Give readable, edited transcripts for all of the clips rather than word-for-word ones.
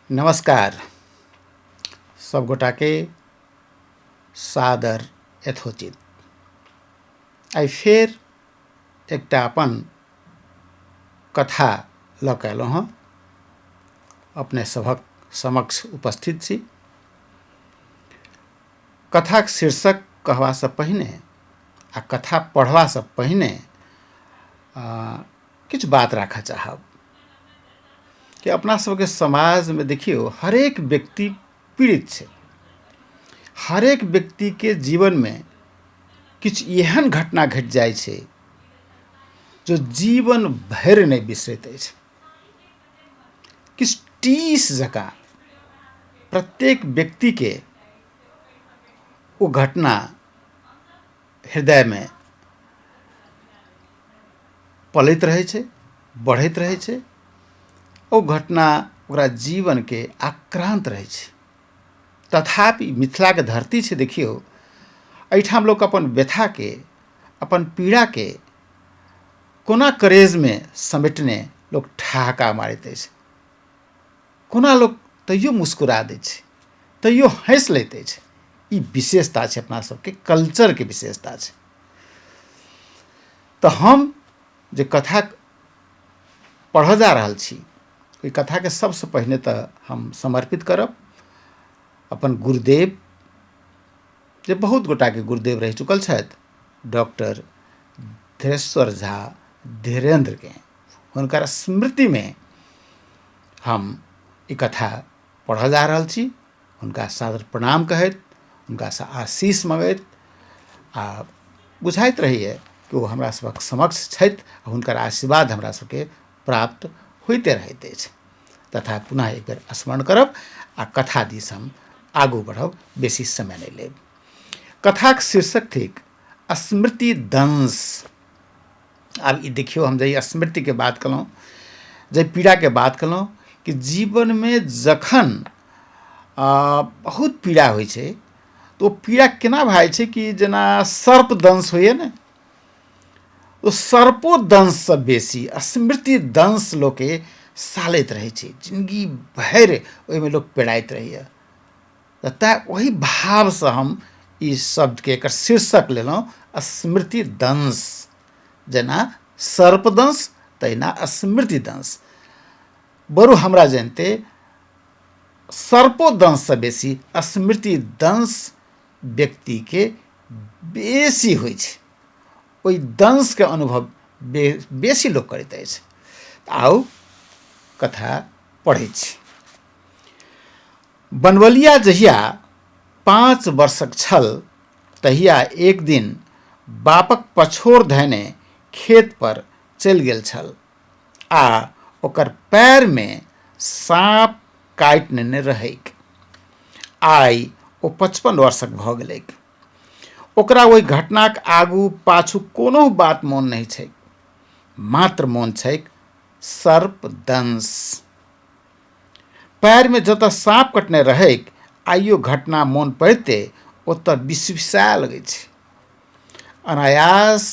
नमस्कार। सब गोटाके सादर यथोचित। आइ फेर एकटा अपन कथा लऽ कऽ अयलहुँ हँ, अपने सभक समक्ष उपस्थित छी। कथाक शीर्षक कहबासँ पहिने आ कथा पढ़बासँ पहिने किछु बात राखऽ चाहब कि अपना सबके समाजमे देखियौ हरेक व्यक्ति पीड़ित छै। हरेक व्यक्तिके जीवनमे किछु एहन घटना घटि जाइ छै जो जीवन भरि नहि बिसरैत अछि। किछु टीस जकाँ प्रत्येक व्यक्तिके ओ घटना हृदयमे पलैत रहै छै, बढ़ैत रहै छै। ओ घटना ओकरा जीवनके आक्रान्त रहै छै। तथापि मिथिलाके धरती छै, देखियौ एहिठाम लोक अपन व्यथाके, अपन पीड़ाके कोना करेजमे समेटने लोक ठहाका मारैत अछि, कोना लोक तैयो मुस्कुरा दै छै, तैयो हँसि लैत अछि। ई विशेषता छै अपना सबके कल्चरके विशेषता छै। तऽ हम जे कथा पढ़ऽ जा रहल छी ओहि कथाके सबसँ पहिने तऽ हम समर्पित करब अपन गुरुदेव, जे बहुत गोटाके गुरुदेव रहि चुकल छथि, डॉक्टर धीरेश्वर झा धीरेन्द्रके। हुनकर स्मृतिमे हम ई कथा पढ़ऽ जा रहल छी। हुनका सादर प्रणाम कहैत, हुनकासँ आशीष मँगैत, आ बुझाइत रहैए कि ओ हमरा सभक समक्ष छथि आ हुनकर आशीर्वाद हमरा सभके प्राप्त होइते रहैत अछि। तथा पुनः एक बेर स्मरण करब आ कथा दिस हम आगू बढ़ब, बेसी समय नहि लेब। कथाक शीर्षक थिक स्मृति दंश। आब ई देखियौ, हम जाहि स्मृतिके बात केलहुँ, जाहि पीड़ाके बात केलहुँ कि जीवनमे जखन बहुत पीड़ा होइ छै तऽ ओ पीड़ा केना भए जाइ छै कि जेना सर्पदंश होइए ने, ओ सर्पोदंशसँ बेसी स्मृति दंश लोकके सालैत रहै छै, जिनगी भरि ओहिमे लोक पेड़ाइत रहैए। तऽ तैँ ओहि भावसँ हम ई शब्दके एकर शीर्षक लेलहुँ स्मृति दंश। जेना सर्पदंश तहिना स्मृति दंश। बरु हमरा जनिते सर्पोदंशसँ बेसी स्मृति दंश व्यक्तिके बेसी होइ छै। ओहि दंशके अनुभव बेसी लोक करैत अछि। आउ कथा पढ़ै छी। बनवलिया जहिया 5 वर्षक छल तहिया एक दिन बापक पछोर धयने खेत पर चलि गेल छल आ ओकर पैरमे साँप काटि नेने रहैक। आइ ओ 55 वर्षक भऽ गेलैक। ओकरा ओहि घटनाक आगू पाछू कोनो बात मोन नहि छैक, मात्र मोन छैक सर्पदंश। पैरमे जतऽ साँप कटने रहैक आइयो घटना मोन पड़िते ओतऽ बिसबिसाय लगै छै। अनायास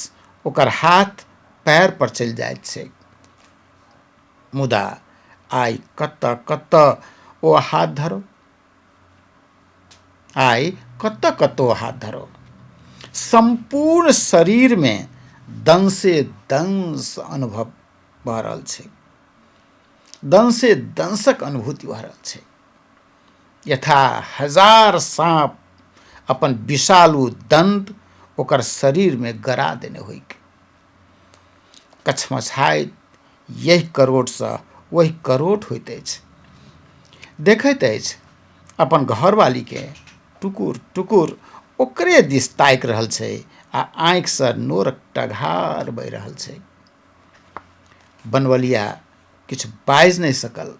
ओकर हाथ पैर पर चलि जाइत छैक। मुदा आइ कतऽ कतऽ ओ हाथ धरो, आइ कतऽ कतऽ ओ हाथ धरो। सम्पूर्ण शरीरमे दंशे दंश अनुभव भऽ रहल छै, दंशे दंशक अनुभूति भऽ रहल छै। यथा हजार साँप अपन विषालु दंत ओकर शरीरमे गरा देने होइक। कछमछाइत यही करोटसँ ओहि करोट होइत अछि। देखैत अछि अपन घरवालीके टुकुर टुकुर ओकरे दिस ताकि रहल छै आ आँखिसँ नोरक टघार बहि रहल छै। बनवलिया किछु बाजि नहि सकल,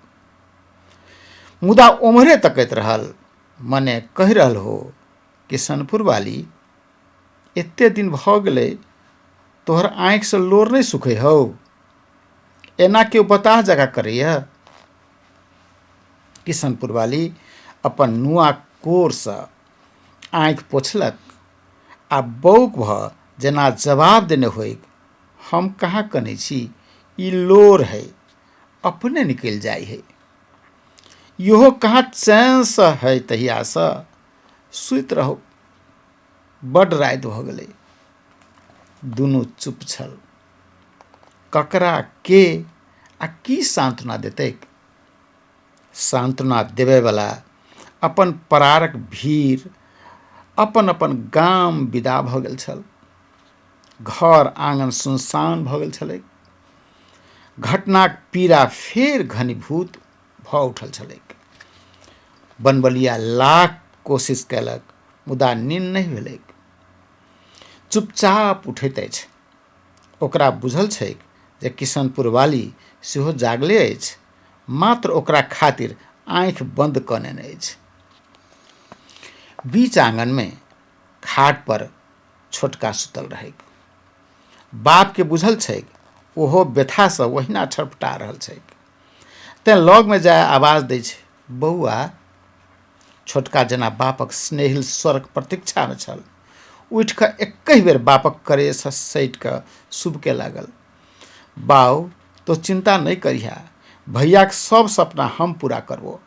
मुदा ओम्हरे तकैत रहल। मने कहि रहल हो किशनपुर वाली, एते दिन भऽ गेलै तोहर आँखिसँ लोर नहि सुखै हौ, एना केओ बताह जकाँ करैए। किशनपुर वाली अपन नुआ कोरसँ आँखि पोछलक आ बौक भऽ जेना जवाब देने होइक, हम कहाँ कनै छी, ई लोर है, अपने निकलि जाइ है। इहो कहाँ चैनसँ है तहियासँ। सुति रहू, बड्ड राति भऽ गेलै। दुनू चुप छल। ककरा के आ की सान्त्वना देतैक? सान्त्वना देबयवला अपन परारक भीड़ अपन अपन गाम विदा भऽ गेल छल। घर आङन सुनसान भऽ गेल छलैक। घटनाक पीड़ा फेर घनीभूत भऽ उठल छलैक। बनबलिया लाख कोशिश कयलक, मुदा नीन्न नहि भेलैक। चुपचाप उठैत अछि। ओकरा बुझल छैक जे किशनपुर वाली सेहो जागले अछि, मात्र ओकरा खातिर आँखि बन्द कऽ नेने अछि। बीच आङनमे खाट पर छोटका सुतल रहैक। बापके बुझल छैक ओहो व्यथासँ ओहिना छटपटा रहल छैक, तेँ लगमे जाय आवाज दै छै, बौआ। छोटका जेना बापक स्नेहिल स्वरक प्रतीक्षामे छल, उठि कऽ एकहि बेर बापक करेजसँ सटि कऽ सुबके लागल, बाउ, तो चिन्ता नहि करिहा, भैयाक सब सपना हम पूरा करबो।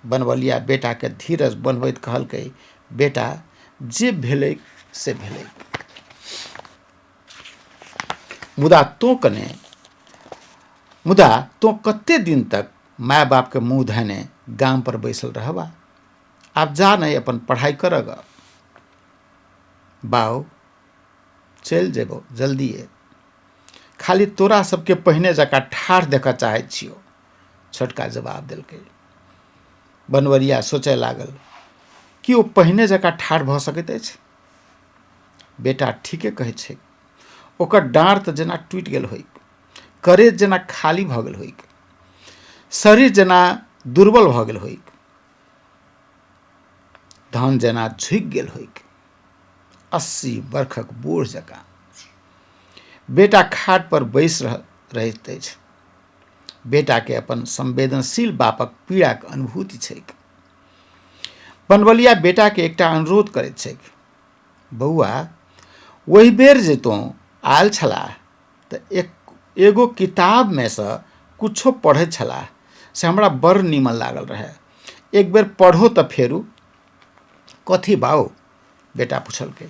बनवलिया बेटाके धीरज बन्हबैत कहलकै, बेटा, जे भेलैक से भेलैक, मुदा तोँ कने मुदा तोँ कते दिन तक माय बापके मुँह धयने गाम पर बैसल रहबा? आब जा नहि, अपन पढ़ाइ कर गऽ। बाउ, चलि जेबौ जल्दिए, खाली तोरा सबके पहिने जकाँ ठाढ़ देखऽ चाहै छियौ, छोटका जवाब देलकै। बनवरिया सोचय लागल, की ओ पहिने जकाँ ठाढ़ भऽ सकैत अछि? बेटा ठीके कहै छै। ओकर डाँड़ तऽ जेना टूटि गेल होइक, करेज जेना खाली भऽ गेल होइक, शरीर जेना दुर्बल भऽ गेल होइक, धन जेना झुकि गेल होइक, 80 बरखक बूढ़ जकाँ। बेटा खाट पर बैस रहैत अछि। बेटाके अपन संवेदनशील बापक पीड़ाक अनुभूति छैक। बनवलिया बेटाके एकटा अनुरोध करैत छैक, बौआ, ओहि बेर जे तोँ आयल छलाह तऽ एगो किताबमे सँ कुछो पढ़ैत छलाह से हमरा बड़ नीमन लागल रहए, एक बेर पढ़ो तऽ फेरू। कथी बाउ? बेटा पुछलकै।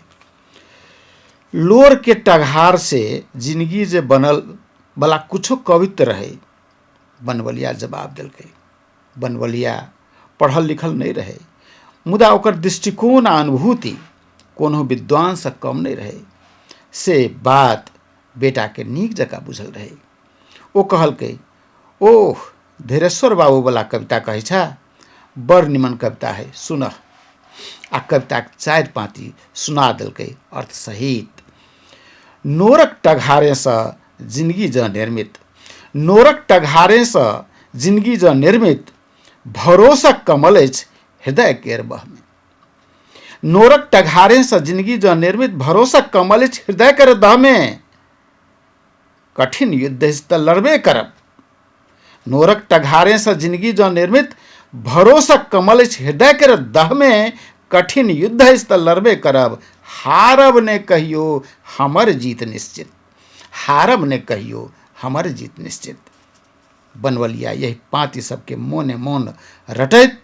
लोर के टघार से जिंदगी जे बनल बला कुछो कवित्व रहै, बनवलिया जवाब देलकै। बनवलिया पढ़ल लिखल नहि रहै, मुदा ओकर दृष्टिकोण आ अनुभूति कोनो विद्वानसँ कम नहि रहै, से बात बेटाके नीक जकाँ बुझल रहै। ओ कहलकै, ओह, धीरेश्वर बाबूवला कविता कहै छह? बड़ निमन कविता है, सुनह। आ कविताक चारि पाँति सुना देलकै अर्थ सहित। नोरक टघारेसँ जिनगी जँ निर्मित, नोरक टघारेसँ जिनगी जँ निर्मित, भरोसक कमल अछि हृदय केर बहमे। नोरक टघारेसँ जिनगी जँ निर्मित, भरोसक कमल अछि हृदय केर दहमे। कठिन युद्ध अछि तऽ लड़बे करब। नोरक टघारेसँ जिनगी जँ निर्मित, भरोसक कमल अछि हृदय केर दहमे। कठिन युद्ध अछि तऽ लड़बे करब, हारब ने कहियो हमर जीत निश्चित, हारब ने कहियो हमर जीत निश्चित। बनवलिया यही पाँति सबके मोने मोन रटैत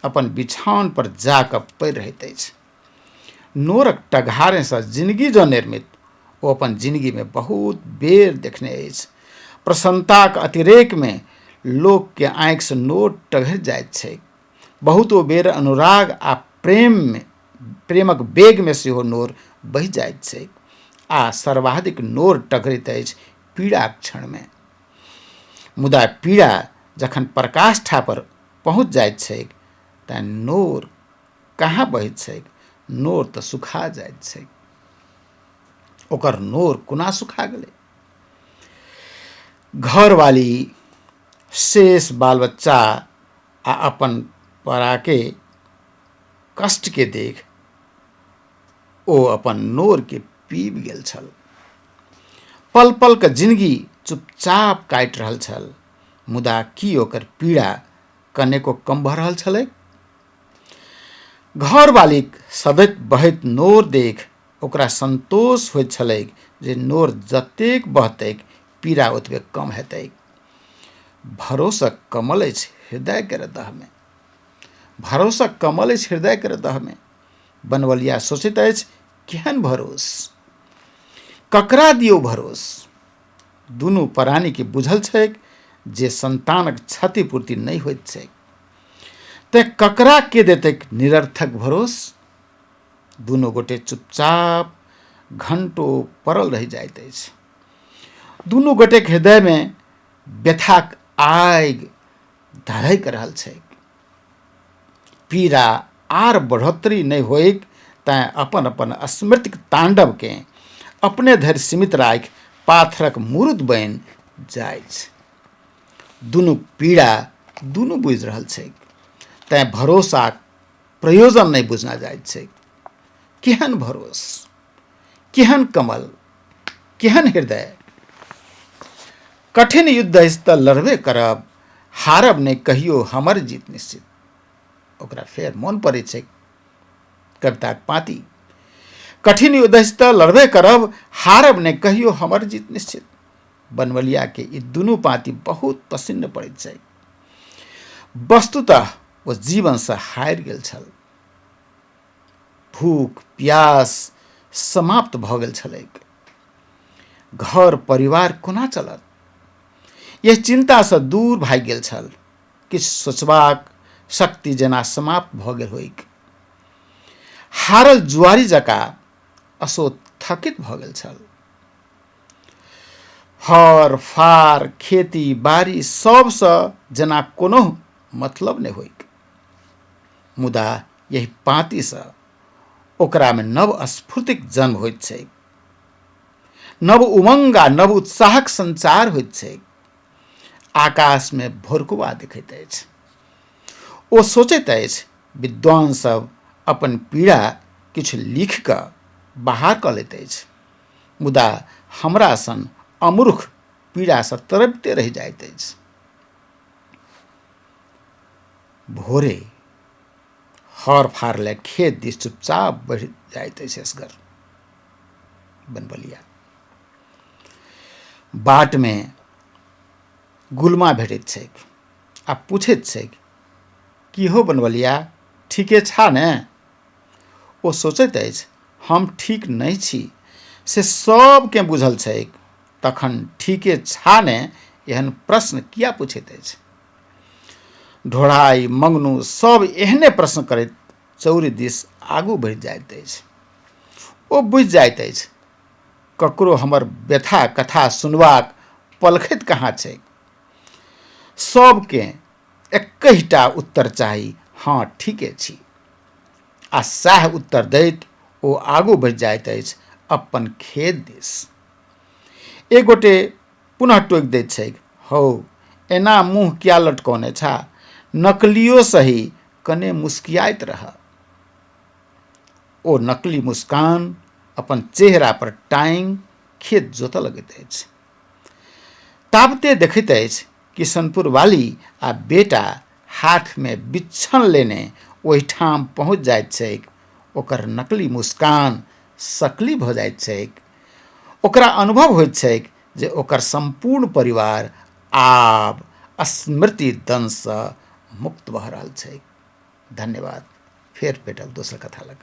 अपन बिछाओन पर जा कऽ पड़ि रहैत अछि। नोरक टघारेसँ जिनगी जँ निर्मित, ओ अपन जिनगीमे बहुत बेर देखने अछि। प्रसन्नताक अतिरेकमे लोकके आँखिसँ नोर टघरि जाइत छैक। बहुतो बेर अनुराग आ प्रेममे प्रेमक वेगमे सेहो नोर बहि जाइत छैक आ सर्वाधिक नोर टघरैत अछि पीड़ाक क्षणमे। मुदा पीड़ा जखन प्रकाष्ठा पर पहुँच जाइत छैक तँ नोर कहाँ बहैत छैक, नोर तऽ सुखा जाइत छैक। ओकर नोर कोना सुखा गेलै? घरवाली, शेष बाल बच्चा आ अपन पराके कष्टके देख ओ अपन नोरके पीबि गेल छल। पल पलके जिनगी चुपचाप काटि रहल छल, मुदा की ओकर पीड़ा कनेको कम भऽ रहल छलैक? घरवालीक सदैत बहैत नोर देख ओकरा संतोष होइत छलैक जे नोर जतेक बहतैक पीड़ा ओतबे कम हेतैक। भरोसक कमल अछि हृदय केर दहमे। भरोसक कमल अछि हृदय केर दहमे। बनवलिया सोचैत अछि, केहन भरोस, ककरा दियौ भरोस? दुनू प्राणीके बुझल छैक जे संतानक क्षतिपूर्ति नहि होइत छैक, तेँ ककरा के देतैक निरर्थक भरोस? दुनू गोटे चुपचाप घंटो पड़ल रहि जाइत अछि। दुनू गोटेक हृदयमे व्यथाक आगि धधकि रहल छैक। पीड़ा आर बढ़ोत्तरी नहि होइक तैँ अपन अपन स्मृतिक तांडवकेँ अपने धरि सीमित राखि पाथरक मूर्त बनि जाइछ। दुनू पीड़ा दुनू बुझि रहल छैक, तैँ भरोसाक प्रयोजन नहि बुझना जाइत छैक। केहन भरोस, केहन कमल, केहन हृदय। कठिन युद्ध अछि तऽ लड़बे करब, हारब नहि कहियो, हमर जीत निश्चित। ओकरा फेर मोन पड़ै छै कविताक पाँति, कठिन युद्ध अछि तऽ लड़बे करब, हारब नहि कहियो, हमर जीत निश्चित। बनवलिया के ई दुनू पाँति बहुत पसिन्न पड़ैत छै। वस्तुतः ओ जीवनसँ हारि गेल छल। भूख प्यास समाप्त भऽ गेल छलैक। घर परिवार कोना चलत, यह चिन्तासँ दूर भागि गेल छल। किछु सोचबाक शक्ति जेना समाप्त भऽ गेल होइक। हारल जुआरी जकाँ असो थकित भऽ गेल छल। हर फार खेती बाड़ी सबसँ जेना कोनो मतलब नहि होइक। मुदा यही पाँतिसँ ओकरामे नव स्फूर्तिक जन्म होइत छैक, नव उमंग आ नव उत्साहक संचार होइत छैक। आकाशमे भोरकुआ देखैत अछि। ओ सोचैत अछि, विद्वान सब अपन पीड़ा किछु लिख कऽ बाहर कऽ लैत अछि, मुदा हमरा सन अमूर्ख पीड़ासँ तड़पिते रहि जाइत अछि। भोरे हर फार लए खेत दिस चुपचाप बढ़ि जाइत अछि एसगर बनबलिया। बाटमे गुलमा भेटैत छैक आ पूछैत छैक, की हो बनवलिया, ठीके छा ने? ओ सोचैत अछि, हम ठीक नहि छी से सबकेँ बुझल छैक, तखन ठीके छा ने एहन प्रश्न किया पूछैत अछि? ढोढ़ाइ मंगनू सब एहने प्रश्न करैत चौरी दिस आगू बढ़ि जाइत अछि। ओ बुझि जाइत अछि, ककरो हमर व्यथा कथा सुनबाक पलखति कहाँ छैक। सबकेँ एकहिटा उत्तर चाही, हँ ठीके छी। आ सएह उत्तर दैत ओ आगू बढ़ि जाइत अछि अपन खेत दिस। एक गोटे पुनः टोकि दैत छैक, हौ एना मुँह किया लटकौने छा, नकलियो सही कने मुस्कियाइत रह। ओ नकली मुस्कान अपन चेहरा पर टाँगि खेत जोतऽ लगैत अछि। ताबते देखैत अछि किशनपुर वाली आ बेटा हाथमे बिच्छन लेने ओहिठाम पहुँच जाइत छैक। ओकर नकली मुस्कान सकली भऽ जाइत छैक। ओकरा अनुभव होइत छैक जे ओकर सम्पूर्ण परिवार आब स्मृति दंशसँ मुक्त भऽ रहल छैक। धन्यवाद। फेर भेटब दोसर कथा लऽ कऽ।